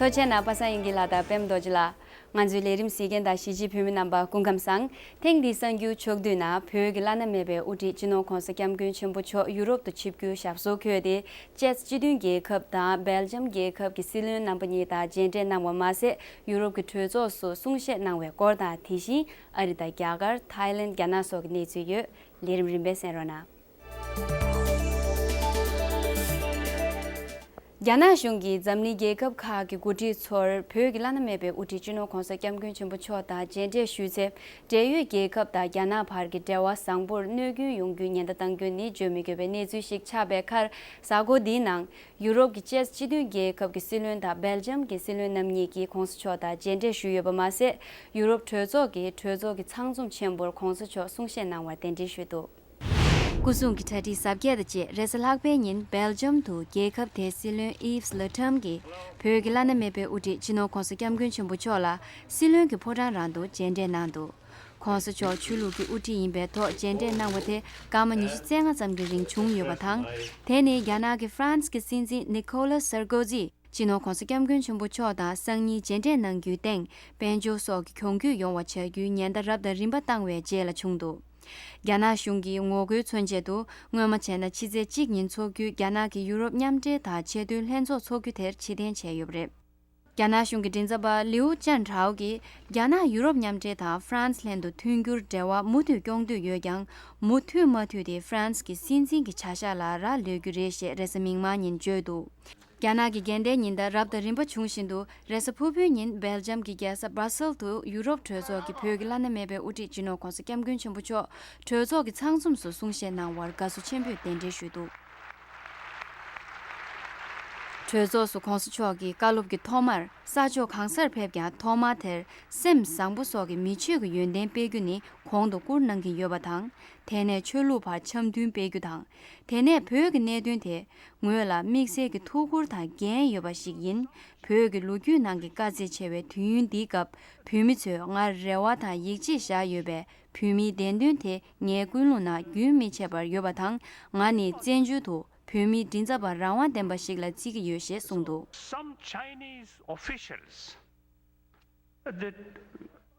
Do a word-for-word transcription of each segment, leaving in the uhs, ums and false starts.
ཐུགས་རྗེ་ཆེ་གནང་། པ་སངས་དབྱངས་སྐྱིད་ལགས་དང་པད་མ་རྡོ་རྗེ་ལགས། ང་ཚོའི་ལས་རིམ་གཟིགས་མཁན་དང་གཞིས་བྱེས་བོད་མི་རྣམ་པ་སྐུ་ཁམས་བཟང་། ཐེངས་འདིའི་གསར་འགྱུར་ཕྱོགས་བསྡུས་ནང་བོད་ཀྱི་བླ་ན་མེད་པའི་དབུ་ཁྲིད་སྤྱི་ནོར་༧གོང་ས་༧སྐྱབས་མགོན་ཆེན་པོ་མཆོག་ཡུ་རོབ་ཏུ་ཆིབས་བསྒྱུར་ཞབས་སོར་འཁོད་དེ། ཅེཀ་སྤྱི་མཐུན་རྒྱལ་ཁབ་དང་སྦེལ་ཇམ་རྒྱལ་ཁབ་ཀྱི་སྲིད་བློན་རྣམ་པ་གཉིས་དང་མཇལ་འཕྲད་གནང་བ་མ་ཟད། ཡུ་རོབ་ཀྱི་གྲོས་ཚོགས་སུ་གསུང་བཤད་གནང་བའི་སྐོར་དང་། དེ་བཞིན་ཨ་རི་དང་རྒྱ་གར། ཐའི་ལེན། རྒྱ་ནག་སོགས་ཀྱི་གནས་ཚུལ་ཡོད། ལས་རིམ་རིམ་པས་གསན་རོགས་གནང་། རྒྱ་ནག་གཞུང་གིས་འཛམ་གླིང་རྒྱལ་ཁབ་ཁག་གི་འགོ་ཁྲིད་ཚོར་བོད་ཀྱི་བླ་ན་མེད་པའི་དབུ་ཁྲིད་སྤྱི་ནོར་༧གོང་ས་༧སྐྱབས་མགོན་ཆེན་པོ་མཆོག་དང་མཇལ་འཕྲད་ཞུས་ཚེ། འབྲེལ་ཡོད་རྒྱལ་ཁབ་དང་རྒྱ་ནག་བར་གྱི་འབྲེལ་བ་བཟང་པོར་གནོད་སྐྱོན་ཡོང་རྒྱུའི་ཉེན་བརྡ་བཏང་རྒྱུ་ནི་བརྗོད་མི་དགོས་པའི་གནས་ཚུལ་ཞིག་ཆགས་པའི་ཁར། གཟའ་འཁོར་འདིའི་ནང་ཡུ་རོབ་ཀྱི་ཅེཀ་སྤྱི་མཐུན་རྒྱལ་ཁབ་ཀྱི་སྲིད་བློན་དང་སྦེལ་ཇམ་གྱི་སྲིད་བློན་རྣམ་གཉིས་ཀྱིས་༧གོང་ས་མཆོག་དང་མཇལ་འཕྲད་ཞུས་ཡོད་པ་མ་ཟད། ཡུ་རོབ་གྲོས་ཚོགས་ཀྱི་གྲོས་ཚོགས་ཀྱི་ཚང་འཛོམས་ཆེན་པོར་༧གོང་ས་མཆོག་གསུང་བཤད་གནང་བར་གདན་འདྲེན་ཞུས་འདུག། སྐུ་སྲུང་གི་གྲ་སྒྲིག་གཟབ་རྒྱས་དང་བཅས། རེས་གཟའ་ལྷག་པའི་ཉིན་སྦེལ་ཇམ་དུ་རྒྱལ་ཁབ་དེའི་སྲིད་བློན་ཨིབ་ལེ་ཊམ་གྱིས་བོད་ཀྱི་བླ་ན་མེད་པའི་དབུ་ཁྲིད་སྤྱི་ནོར་༧གོང་ས་༧སྐྱབས་མགོན་ཆེན་པོ་མཆོག་ལ་སྲིད་བློན་གྱི་ཕོ་བྲང་རང་དུ་མཇལ་འཕྲད་གནང་འདུག། ༧གོང་ས་མཆོག་ཆོས་ལུགས་ཀྱི་དབུ་ཁྲིད་ཡིན་པའི་ཐོག་མཇལ་འཕྲད་གནང་བ་དེ་སྐར་མ་ཉི་ཤུ་རྩ་ལྔ་ཙམ་གྱི་རིང་བྱུང་ཡོད་པ་དང་། དེ་ནི་རྒྱ་ནག་གི་ཧྥ་རན་སི་གི་སྲིད་འཛིན་ནི་ཀོ་ལ་སར་ཀོ་ཛི། སྤྱི་ནོར་༧གོང་ས་༧སྐྱབས་མགོན་ཆེན་པོ་མཆོག་དང་སང་ཉིན་མཇལ་འཕྲད་གནང་རྒྱུའི་སྟེང་། དཔལ་འབྱོར་སོགས་ཀྱི་གྱོང་གུད་ཡོང་བ་བྱ་རྒྱུའི་ཉེན་བརྡ་རབ་དང་རིམ་པ་བཏང་བའི་རྗེས་ལ་བྱུང་འདུག། རྒྱ་ནག་གཞུང་གིས་ངོ་རྒོལ་མཚོན་ཆེད་དུ། སྔོན་མ་བྱས་ན་ཕྱི་ཚེས་གཅིག་ཉིན་འཚོགས་རྒྱུའི་རྒྱ་ནག་གི་ཡུ་རོབ་མཉམ་འབྲེལ་དང་ཆེས་མཐོའི་ལྷན་ཚོགས་འཚོགས་རྒྱུ་དེར་ཕྱིར་འཐེན་བྱས་ཡོད་པ་རེད། རྒྱ་ནག་གཞུང་གི་མགྲིན་ཚབ་པ་ལིའུ་ཅན་ཧྲའོ་གིས། རྒྱ་ནག་ཡུ་རོབ་མཉམ་འབྲེལ་དང་ཧྥ་རན་སི་ལྷན་དུ་མཐུན་འགྱུར་འབྲེལ་བ་མུ་མཐུད་སྐྱོང་འདོད་ཡོད་ཀྱང་། མུ་མཐུད་མ་མཐུད་དེ་ཧྥ་རན་སི་གི་སྲིད་འཛིན་གྱི་བྱ་གཞག་ལ་རག་ལུས་རྒྱུ་རེད་ཞེས་རེས་གཟའ་མིག་དམར་ཉིན་བརྗོད་འདུག། རྒྱ་ནག་གི་འགལ་ཟླའི་ཉེན་བརྡ་རབ་དང་རིམ་པ་བྱུང་བཞིན་དུ། རེས་གཟའ་ཕུར་བུའི་ཉིན་སྦེལ་ཇམ་གྱི་རྒྱལ་ས་སྦ་སེལ་དུ་ཡུ་རོབ་གྲོས་ཚོགས་ཀྱི་བོད་ཀྱི་བླ་ན་མེད་པའི་དབུ་ཁྲིད་སྤྱི་ནོར་༧གོང་ས་༧སྐྱབས་མགོན་ཆེན་པོ་མཆོག་གྲོས་ཚོགས་ཀྱི་ཚང་འཛོམས་སུ་གསུང་བཤད་གནང་བར་དགའ་བསུ་ཆེན་པོས་གདན་འདྲེན་ཞུས་འདུག། གྲོས་ཚོགས་སུ་༧གོང་ས་མཆོག་གིས་བཀའ་སློབ་ཀྱི་ཐོག་མར། ས་ཕྱོགས་གང་སར་ཕེབས་ཀྱང་ཐོག་མར་དེར་སེམས་བཟང་པོ་སོགས་ཀྱི་མི་ཆོས་ཀྱི་ཡོན་ཏན་སྤེལ་རྒྱུ་ནི་གོང་དུ་བཀུར་གནང་གི་ཡོད་པ་དང་། དེ་ནས་ཆོས་ལུགས་བར་འཆམ་མཐུན་སྤེལ་རྒྱུ་དང་། དེ་ནས་བོད་ཀྱི་གནད་དོན་དེ་ངོས་ལ་དམིགས་བསལ་གྱི་ཐུགས་ཁུར་དང་འགན་ཡོད་པ་ཞིག་ཡིན། བོད་ཀྱི་ལོ་རྒྱུས་ནང་གི་དཀའ་ཚེགས་ཆེ་བའི་དུས་ཡུན་འདིའི་སྐབས་བོད་མི་ཚོས་ང་རེ་བ་དང་ཡིད་ཆེས་བཞག་ཡོད་པས། བོད་མིའི་བདེན་དོན་དེ་ངའི་ཀུན་སློང་ནང་རྒྱུན་མི་ཆད་པར་ཡོད་པ་དང་། ང་ནི་བཙན་བྱོལ་དུ་བོད་མིའི་མགྲིན་ཚབ་པ་རང་དབང་ལྡན་པ་ཞིག་ལ་བརྩི་གི་ཡོད་ཞེས་གསུངས་འདུག། Some Chinese officials that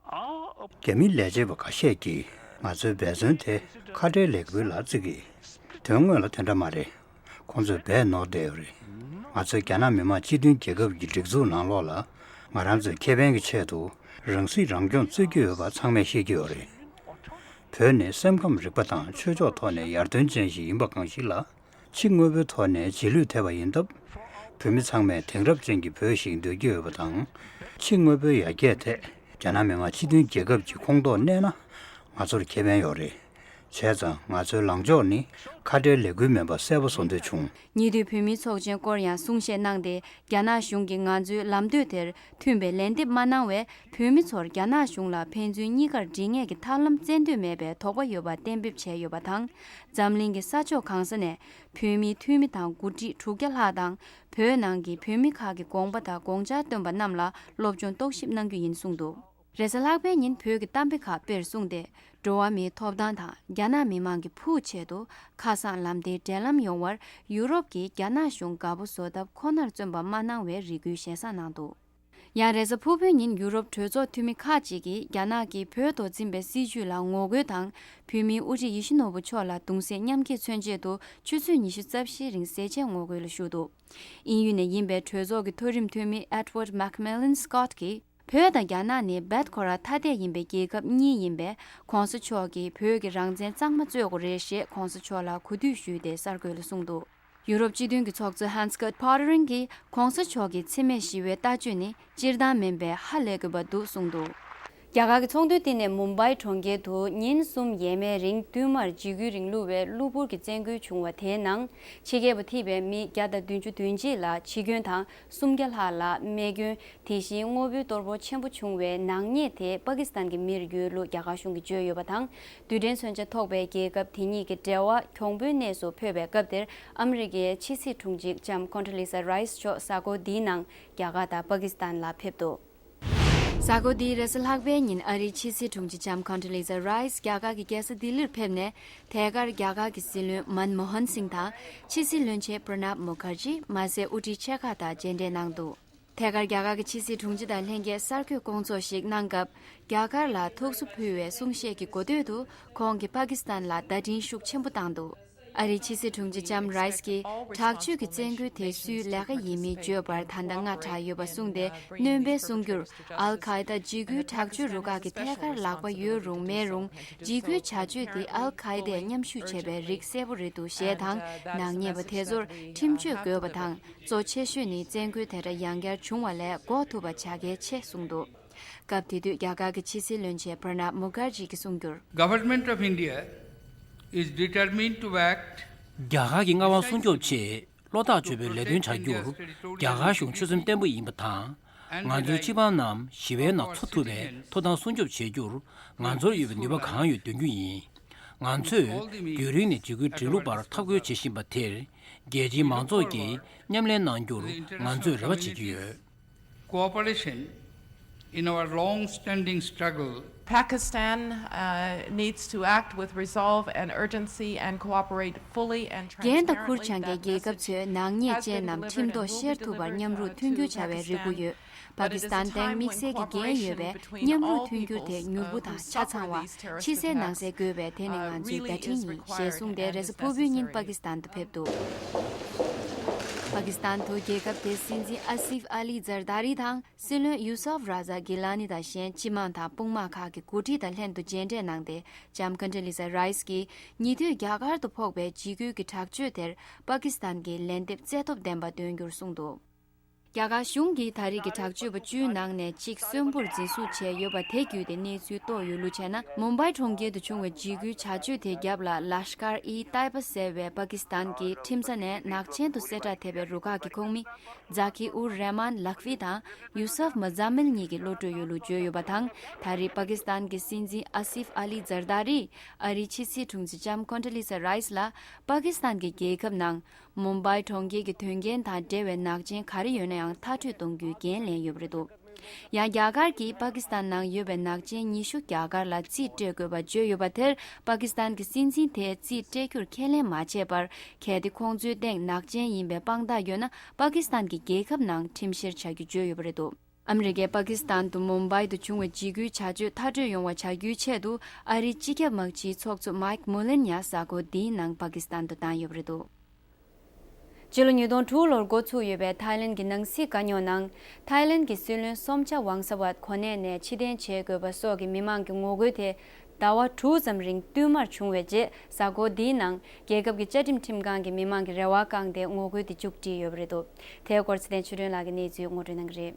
are རྒྱ་མི་ལས་བྱེད་པ་ཁ་ཤས་ཀྱིས་ང་ཚོའི་འབད་བརྩོན་དེ་ཁ་བྲལ་ལས་འགུལ་ལ་བརྩི་གི། དོན་དངོས་ལ་དེ་འདྲ་མ་རེད། ཁོང་ཚོས་འབད་ནོར་བསྡད་ཡོད་རེད། ང་ཚོས་རྒྱ་ནག་མི་དམངས་སྤྱི་མཐུན་རྒྱལ་ཁབ་ཀྱི་སྒྲིག་འཛུགས་ནང་ལོགས་ལ་ང་རང་ཚོའི་ཁེ་ཕན་གྱི་ཆེད་དུ་རང་སྲིད་རང་སྐྱོང་རྩོད་ཀྱི་ཡོད་པ་ཚང་མས་ཤེས་ཀྱི་ཡོད་རེད། བོད་ནི་སེམས་ཁམས་རིག་པ་དང་ཆོས་ཕྱོགས་ཐོག་ནས་ཡར་ཐོན་ཅན་ཞིག་ཡིན་པ་གང་ཞིག་ལ། ཕྱི་དངོས་པོའི་ཐོག་ནས་རྗེས་ལུས་ཐེབས་པ་ཡིན་སྟབས། བོད་མི་ཚང་མས་དེང་རབས་ཅན་གྱི་བོད་ཞིག་འདོད་ཀྱི་ཡོད་པ་དང་། ཕྱི་དངོས་པོའི་ཡར་རྒྱས་ཐད་རྒྱ་ནག་མི་དམངས་སྤྱི་མཐུན་རྒྱལ་ཁབ་ཀྱི་ཁོངས་གཏོགས་གནས་ན་ང་ཚོར་ཁེ་ཕན་ཡོད་རེད། བྱས་ཙང་ང་ཚོའི་ལངས་ཕྱོགས་ནི་ཁ་བྲལ་ལས་འགུལ་མིན་པ་གསལ་པོ་བཟོ་འདོད་བྱུང་། ཉེ་དུས་བོད་མིའི་ཚོགས་ཆེན་སྐོར་ཡང་གསུང་བཤད་གནང་སྟེ། རྒྱ་ནག་གཞུང་གིས་ང་ཚོའི་ལམ་སྟོན་དེར་མཐུན་པའི་ལན་འདེབས་མ་གནང་བས། བོད་མི་ཚོར་རྒྱ་ནག་གཞུང་ལ་ཕན་ཚུན་གཉིས་ཀར་འདྲིས་ངེས་ཀྱི་ཐབས་ལམ་བཙན་འདོད་མེད་པའི་དོགས་པ་ཡོད་པ་གཏན་འབེབས་བྱས་ཡོད་པ་དང་། འཛམ་གླིང་གི་ས་ཕྱོགས་གང་ས་ནས་བོད་མིའི་འཐུས་མི་དང་འགོ་ཁྲིད་དྲུག་བརྒྱ་ལྷག་དང་། བོད་ནང་གི་བོད་མི་ཁག་གི་དགོངས་པ་དང་དགོངས་འཆར་བཏོན་པ་རྣམས་ལ་སློབ་སྦྱོང་རྟོག་ཞིབ་གནང་རྒྱུ་ཡིན་གསུངས་འདུག། རེས་གཟའ་ལྷག་པའི་ཉིན་བོད་ཀྱི་གཏམ་དཔེ་ཁག་དཔེར་བཟུང་སྟེ། འགྲོ་བ་མིའི་ཐོབ་ཐང་དང་རྒྱ་ནག་མི་དམངས་ཀྱི་ཕུགས་ཆེད་དུ་ཁ་སང་ལམ་བདེའི་འབྲེལ་ལམ་ཡོང་བར་ཡུ་རོབ་ཀྱིས་རྒྱ་ནག་གཞུང་དགའ་པོ་བཟོ་ཐབས་ཁོ་ནར་བརྩོན་པ་མ་གནང་བའི་རེ་སྐུལ་ཞེ་ས་གནང་འདུག། ཡང་རེས་གཟའ་ཕུར་བུའི་ཉིན་ཡུ་རོབ་གྲོས་ཚོགས་འཐུས་མི་ཁག་ཅིག་གིས་རྒྱ་ནག་གིས་བོད་དུ་འཛིན་པའི་སྲིད་བྱུས་ལ་ངོ་རྒོལ་དང་། བོད་མིའི་དབུ་ཁྲིད་ཡིད་བཞིན་ནོར་བུ་མཆོག་ལ་གདུང་སེམས་མཉམ་སྐྱེད་མཚོན་ཆེད་དུ་ཆུ་ཚོད་ཉི་ཤུ་རྩ་བཞིའི་རིང་ཟས་བཅད་ངོ་རྒོལ་ལ་ཞུགས་འདུག། དབྱིན་ཡུལ་ནས་ཡིན་པའི་གྲོས་ཚོགས་ཀྱི་མཐོ་རིམ་འཐུས་མི་Edward Macmillan Scott གིས། བོད་དང་རྒྱ་ནག་ནི་རྦད་ཁོ་རང་ཐ་དད་ཡིན་པའི་རྒྱལ་ཁབ་གཉིས་ཡིན་པས། ༧གོང་ས་མཆོག་གིས་བོད་ཀྱི་རང་བཙན་གཙང་མ་རྩོད་དགོས་རེད་ཞེས་༧གོང་ས་མཆོག་ལ་གོ་བསྡུར་ཞུས་ཏེ་གསར་འགོད་ལ་གསུངས་འདུག། ཡུ་རོབ་སྤྱི་མཐུན་གྱི་ཚོགས་གཙོ་Hans Gert Pöttering གིས་༧གོང་ས་མཆོག་གི་འཚེ་མེད་ཞི་བའི་ལྟ་སྤྱོད་ནི་སྤྱིར་བཏང་མིན་པའི་ཧ་ལས་དགོས་པ་འདུག་གསུངས་འདུག། རྒྱ་གར་གྱི་ཚོགས་འདུའི་སྟེང་ནས་མུམ་བྷའི་གྲོང་ཁྱེར་དུ་ཉིན་གསུམ་ཡས་མས་རིང་བསྟུད་མར་འཇིགས་སྐུལ་རིང་ལུགས་པའི་གློ་བུར་གྱི་བཙན་རྒོལ་བྱུང་བ་དེའི་ནང་ཕྱི་རྒྱལ་བ་ཐེ་བའི་མི་བརྒྱ་དང་བདུན་ཅུ་དོན་གཅིག་ལ་འཆི་སྐྱོན་དང་། སུམ་བརྒྱ་ལྷག་ལ་རྨས་སྐྱོན། དེ་བཞིན་དངོས་པོའི་གཏོར་ཕོག་ཆེན་པོ་བྱུང་བའི་ནག་ཉེས་དེ་པ་ཀི་སི་ཐན་གྱི་མིར་ཡོད་ལུགས་རྒྱ་གར་གཞུང་གིས་བརྗོད་ཡོད་པ་དང་། རྡུལ་ཕྲན་མཚོན་ཆ་ཐོགས་པའི་རྒྱལ་ཁབ་དེ་གཉིས་ཀྱི་འབྲེལ་བ་གྱོང་པོའི་གནས་སུ་འཕོས་པའི་སྐབས་དེར། ཨ་མི་རི་ཀའི་ཕྱི་སྲིད་དྲུང་ཆེ་ལྕམ་Condoleezza Rice མཆོག་གཟའ་འཁོར་འདིའི་ནང་རྒྱ་གར་དང་པ་ཀི་སི་ཐན་ལ་ཕེབས་འདུག། གཟའ་འཁོར་འདིའི་རེས་གཟའ་ལྷག་པའི་ཉིན་ཨ་རིའི་ཕྱི་སྲིད་དྲུང་ཆེ་ལྕམ་Condoleezza Rice རྒྱ་གར་གྱི་རྒྱལ་ས་ལྡི་ལིར་ཕེབས་ནས། ཐད་ཀར་རྒྱ་གར་གྱི་སྲིད་བློན་མན་མོ་ཧན་སིང་དང་། ཕྱི་སྲིད་བློན་ཆེན་Pranab Mukherjee མ་ཟད་དབུ་ཁྲིད་ཆེ་ཁག་དང་མཇལ་འཕྲད་གནང་འདུག། ཐད་ཀར་རྒྱ་གར་གྱི་ཕྱི་སྲིད་དྲུང་ཆེ་དང་ལྷན་རྒྱས་གསར་འགོད་སྐོང་ཚོགས་ཤིག་གནང་སྐབས། རྒྱ་གར་ལ་ཐུགས་གསོ་ཕུལ་བའི་གསུང་བཤད་ཀྱི་གོ་ཐོས་དུ། ཁོང་གིས་པ་ཀི་སི་ཐན་ལ་བརྡ་འཕྲིན་ཤུགས་ཆེན་པོ་བཏང་འདུག་ཨ་རིའི་ཕྱི་སྲིད་དྲུང་ཆེ་ལྕམ་རའིས་ཀྱིས། དྲག་སྤྱོད་ཀྱི་བཙན་རྒོལ་དེ་སུའི་ལས་ཀ་ཡིན་མིན་བརྗོད་པར་ད་ལྟ་སྔ་དྲགས་ཡོད་པ་གསུངས་ཏེ། སྣོན་པས་གསུང་རྒྱུར། ཨལ་ཁ་ཨེ་ད་འཇིགས་སྐུལ་དྲག་སྤྱོད་རུ་ཁག་གི་ཐད་ཀར་ལག་པ་ཡོད་རུང་མེད་རུང་། འཇིགས་སྐུལ་བྱ་སྤྱོད་དེ་ཨལ་ཁ་ཨེ་དས་མཉམ་ཞུགས་བྱས་པའི་རིགས་གསལ་པོ་རེད་འདུག་ཞེས་དང་། ནག་ཉེས་པ་དེ་ཚོར་ཁྲིམས་གཅོད་དགོས་པ་དང་། གཙོ་ཆེ་ཤོས་ནི་བཙན་རྒོལ་དེ་འདྲ་ཡང་བསྐྱར་བྱུང་བ་ལས་འགོག་ཐུབ་པ་བྱ་གལ་ཆེ་གསུངས་འདུག་སྐབས་དེ་དུས་རྒྱ་གར་གྱི་ཕྱི་སྲིད་བློན་ཆེན་པྲ་ནབ་མུ་ཁར་ཇི་གིས་གསུངས་རྒྱུར། Government of India is determined to act རྒྱ་གར་གྱི་མངའ་དབང་སྲུང་སྐྱོབ་ཆེད་བློ་ཐག་ཆོད་པའི་ལས་དོན་བྱ་རྒྱུར་རྒྱ་གར་གཞུང་ཆོད་སེམས་བརྟན་པོ་ཡིན་པ་དང་། ང་ཚོའི་སྤྱི་འབངས་རྣམས་ཞི་བའི་ནང་འཚོ་ཐུབ་པའི་ཐོབ་ཐང་སྲུང་སྐྱོབ་བྱེད་རྒྱུར་ང་ཚོར་ཡོད་པའི་ནུས་པ་གང་ཡོད་འདོན་རྒྱུ་ཡིན། ང་ཚོས་རྒྱུན་རིང་ནས་འཇིགས་སྐུལ་འདྲི་ལུགས་པར་འཐབ་རྒོལ་བྱེད་བཞིན་པ་དེར། རྒྱལ་སྤྱིའི་མང་ཚོགས་ཀྱིས་མཉམ་ལས་གནང་རྒྱུར་ང་ཚོས་རེ་བ་བྱེད་ཀྱི་ཡོད། Cooperation in our long-standing struggle. Pakistan uh, needs to act with resolve and urgency and cooperate fully and རྒན་དང་ཁུར་ཆང་གི་རྒྱལ་ཁབ་ཚོས་ནག་ཉེས་ཅན་རྣམས་ཁྲིམས་ཐོག་བཤེར་ཐུབ་པར་མཉམ་རུབ་མཐུན་འགྱུར་བྱ་བའི་རེ་སྐུལ་ཡོད། པ་ཀི་སི་ཐན་སྟེང་དམིགས་བསལ་གྱི་འགན་ཡོད་པས་མཉམ་རུབ་མཐུན་འགྱུར་དེ་མྱུར་པོ་དང་ཆ་ཚང་བ། ཕྱི་གསལ་ནང་གསལ་དགོས་པས་དེ་ནི་ང་ཚོའི་བརྡ་འཕྲིན་ཡིན་ཞེས་གསུངས་ཏེ་རེས་གཟའ་ཕུར་བུའི་ཉིན་པ་ཀི་སི་ཐན་དུ་ཕེབས་འདུག་པ་ཀི་སི་ཐན་དུ་རྒྱལ་ཁབ་དེའི་སྲིད་འཛིན་ཨ་སིབ་ཨ་ལི་ཛར་དཱ་རི་དང་། སྲིད་བློན་ཡུ་སོབ་ར་ཛ་གི་ལ་ནི་དང་གཞན་སྤྱི་དམངས་དང་དཔུང་དམག་ཁག་གི་འགོ་ཁྲིད་དང་ལྷན་དུ་མཇལ་འཕྲད་གནང་སྟེ། ལྕམ་ཀོན་ཌོ་ལི་ཛ་རའིས་ཀྱིས་ཉེ་དུས་རྒྱ་གར་དུ་ཕོག་པའི་འཇིགས་སྐུལ་གྱི་དྲག་སྤྱོད་དེར་པ་ཀི་སི་ཐན་གྱིས་ལན་འདེབས་རྩལ་ཐོབ་ལྡན་པ་སྟོན་རྒྱུར་གསུངས་འདུག་རྒྱ་གར་གཞུང་གིས་ད་རེས་ཀྱི་དྲག་སྤྱོད་པ་བཅུའི་ནང་ནས་གཅིག་གསོན་པོར་འཛིན་བཟུང་བྱས་ཡོད་པ་དེ་བརྒྱུད་དེ་གནས་ཚུལ་རྟོགས་ཡོད་ལུགས་བྱས་ན། མུམ་བྷའི་གྲོང་ཁྱེར་དུ་བྱུང་བའི་འཇིགས་སྐུལ་བྱ་སྤྱོད་དེའི་རྒྱབ་ལ་ལཱཤ་ཀར་ཨི་ཏཱི་བ་ཟེར་བའི་པ་ཀི་སི་ཐན་གྱི་ཁྲིམས་ས་ནས་ནག་ཅན་དུ་གསལ་བསྒྲགས་ཐེབས་པའི་རུ་ཁག་གི་ཁོངས་མི། ཛ་ཁི་ཨུར་རེ་མན་ལག་ཧྥི་དང་ཡུ་སབ་མུ་ཛམ་མིལ་གཉིས་ཀྱི་གློད་གྲོལ་ཡོད་ལུགས་བརྗོད་ཡོད་པ་དང་། ད་རེས་པ་ཀི་སི་ཐན་གྱི་སྲིད་འཛིན་ཨ་སིབ་ཨ་ལི་ཛར་དཱ་རིས་ཨ་རིའི་ཕྱི་སྲིད་དྲུང་ཆེ་ལྕམ་ཀོན་ཌོ་ལི་ཛ་རའིས་ལ་པ་ཀི་སི་ཐན་གྱི་རྒྱལ་ཁབ་ནང་མུམ་བྷའི་གྲོང་ཁྱེར་གྱི་དོན་རྐྱེན་དང་འབྲེལ་བའི་ནག་ཅན་ག་རེ་ཡོད་ན་ཡང་མཐར་སྐྲོད་གཏོང་རྒྱུའི་འགན་ལེན་ཡོད་པ་རེད་འདུག་ཡང་རྒྱ་གར་གྱིས་པ་ཀི་སི་ཐན་ནང་ཡོད་པའི་ནག་ཅན་ཉི་ཤུ་རྒྱ་གར་ལ་རྩིས་སྤྲད་དགོས་པ་བརྗོད་ཡོད་པ་དེར། པ་ཀི་སི་ཐན་གྱི་སྲིད་འཛིན་དེས་རྩིས་སྤྲད་རྒྱུར་ཁས་ལེན་མ་བྱས་པར། གལ་ཏེ་ཁོང་ཚོའི་སྟེང་ནག་ཅན་ཡིན་པའི་དཔང་རྟགས་ཡོད་ན། པ་ཀི་སི་ཐན་གྱི་རྒྱལ་ཁབ་ནང་ཁྲིམས་བཤེར་བྱ་རྒྱུ་བརྗོད་ཡོད་པ་རེད་འདུག་ཨ་མི་རི་ཀས་པ་ཀི་སི་ཐན་དུ་མུམ་བྷའི་དུ་བྱུང་བའི་འཇིགས་སྐུལ་བྱ་སྤྱོད་མཐར་སྐྲོད་ཡོང་བ་བྱ་རྒྱུའི་ཆེད་དུ། ཨ་རིའི་སྤྱི་ཁྱབ་དམག་སྤྱིའི་ཚོགས་གཙོ་མཱིག་མུ་ལིན་ཡང་གཟའ་འཁོར་འདིའི་ནང་པ་ཀི་སི་ཐན་དུ་བཏང་ཡོད་པ་རེད་འདུག་སྤྱི་ལོ་ཉིས་སྟོང་དྲུག་ལོར་འགོ་ཚུགས་ཡོད་པའི་ཐའི་ལེན་གྱི་ནང་སྲིད་བཀའ་རྙོག་ནང་། ཐའི་ལེན་གྱི་སྲིད་བློན་སོམ་ཆ་ཝང་ས་ཝད་གོ་གནས་ནས་ཕྱིར་འཐེན་བྱེད་དགོས་པ་སོགས་ཀྱི་མི་མང་གི་ངོ་རྒོལ་དེ་ཟླ་བ་དྲུག་ཙམ་རིང་བསྟུད་མར་བྱུང་བའི་རྗེས། གཟའ་འཁོར་འདིའི་ནང་རྒྱལ་ཁབ་ཀྱི་བཅའ་ཁྲིམས་ཁྲིམས་ཁང་གི་མི་མང་གི་རེ་བ་བསྐངས་ཏེ་ངོ་རྒོལ་དེ་མཇུག་སྒྲིལ་ཡོད་པ་རེད་འདུག་དེའི་སྐོར་ཚེ་བརྟན་ཆོས་སྒྲོན་ལགས་ཀྱིས་གནས་ཚུལ་ངོ་སྤྲོད་གནང་གི་རེད།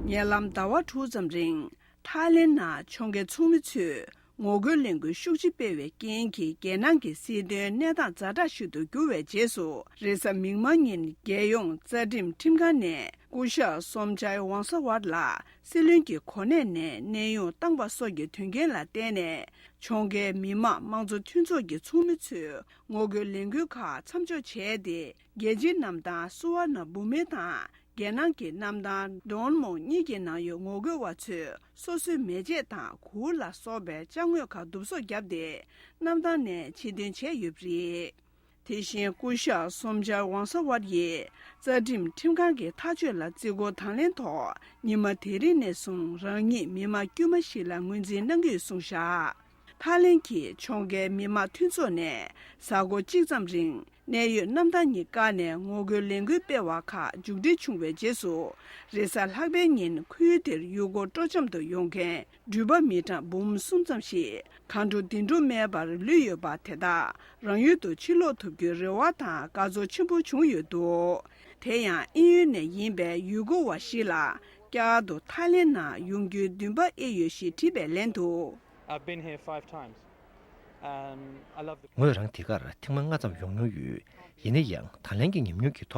ཉེ་ལམ་ཟླ་བ་དྲུག་ཙམ་རིང་། ཐའི་ལེན་ནང་ཕྱོགས་འགལ་ཚོགས་མི་ཚོས་ངོ་རྒོལ་ལས་འགུལ་ཤུགས་ཆེ་སྤེལ་བའི་རྐྱེན་གྱིས། རྒྱལ་ནང་གི་སྲིད་དོན་གནས་སྟངས་ཛ་དྲག་ཞིག་ཏུ་གྱུར་བའི་རྗེས་སུ། རེས་གཟའ་མིག་དམར་ཉིན་རྒྱལ་ཡོངས་རྩ་ཁྲིམས་ཁྲིམས་ཁང་ནས་སྐུ་ཞབས་སོམ་ཆའི་ཝང་ས་ཝར་ལ་སྲིད་བློན་གྱི་གོ་གནས་ནས་གནས་དབྱུང་བཏང་བ་སོགས་ཀྱི་དོན་རྐྱེན་ལ་བརྟེན་ནས། ཕྱོགས་འགལ་མི་དམངས་དམངས་གཙོ་མཐུན་ཚོགས་ཀྱི་ཚོགས་མི་ཚོས་ངོ་རྒོལ་ལས་འགུལ་ཁག་མཚམས་འཇོག་བྱས་ཏེ། རྒྱལ་སྤྱིའི་གནམ་ཐང་སུ་ཝར་ན་བྷུ་མི་དང་། རྒྱལ་ནང་གི་གནམ་ཐང་ཌོན་མོང་གཉིས་ཀྱི་ནང་ཡོད་ངོ་རྒོལ་བ་ཚོས་སོ་སོའི་མེ་ལྕེ་དང་གུར་ལ་སོགས་པའི་ཅ་དངོས་ཁག་བསྡུ་གསོག་བརྒྱབ་སྟེ། གནམ་ཐང་ནས་ཕྱིར་འདོན་བྱས་ཡོད་པ་རེད། དེ་བཞིན་སྐུ་ཞབས་སོམ་ཆར་ཝང་ས་ཝར་ཡིས་རྩ་ཁྲིམས་ཁྲིམས་ཁང་གི་ཐག་གཅོད་ལ་བརྩི་བཀུར་དང་ལེན་ཐོག་ཉི་མ་དེ་རིང་ནས་བཟུང་རང་ཉིད་མི་དམངས་དཀྱུས་མ་ཞིག་ལ་ངོས་འཛིན་གནང་གི་ཡོད་གསུངས་བཞག་ཐའི་ལེན་གྱི་ཕྱོགས་འགལ་མི་དམངས་མཐུན་ཚོགས་ནས་གཟའ་འཁོར་གཅིག་ཙམ་རིང་གནད་ཡོད་གནམ་ཐང་གཉིས་བཀག་ནས་ངོ་རྒོལ་ལས་འགུལ་སྤེལ་བ་ཁག་མཇུག་སྒྲིལ་བྱུང་བའི་རྗེས་སུ། རེས་གཟའ་ལྷག་པའི་ཉིན་ཁུལ་དེར་ཡུལ་སྐོར་སྤྲོ་འཆམ་དུ་ཡོང་མཁན་འགྲུལ་པ་མི་གྲངས་འབུམ་གསུམ་ཙམ་ཞིག་གང་འགྲོ་དེ་འགྲོ་མེད་པར་ལུས་ཡོད་པ་དེ་དག་རང་ཡུལ་དུ་ཕྱིར་ལོག་ཐུབ་རྒྱུའི་རེ་བ་དང་དགའ་ཚོར་ཆེན་པོ་བྱུང་ཡོད་འདུག་དེ་ཡང་དབྱིན་ཡུལ་ནས་ཡིན་པའི་ཡུལ་སྐོར་བ་ཞིག་ལ་བསྐྱར་དུ་ཐའི་ལེན་ནང་ཡོང་རྒྱུའི་འདུན་པ་ཨེ་ཡོད་ཞེས་དྲིས་པའི་ལན་དུ། I've been here five times. Um, I love the ངོས་རང་འདི་གར་ཐེངས་མ་ལྔ་ཙམ་ཡོང་མྱོང་ཡོད། ཡིན་ན་ཡང་ད་ལན་གྱི་ཉམས་མྱོང་གི་ཐོག་ནས།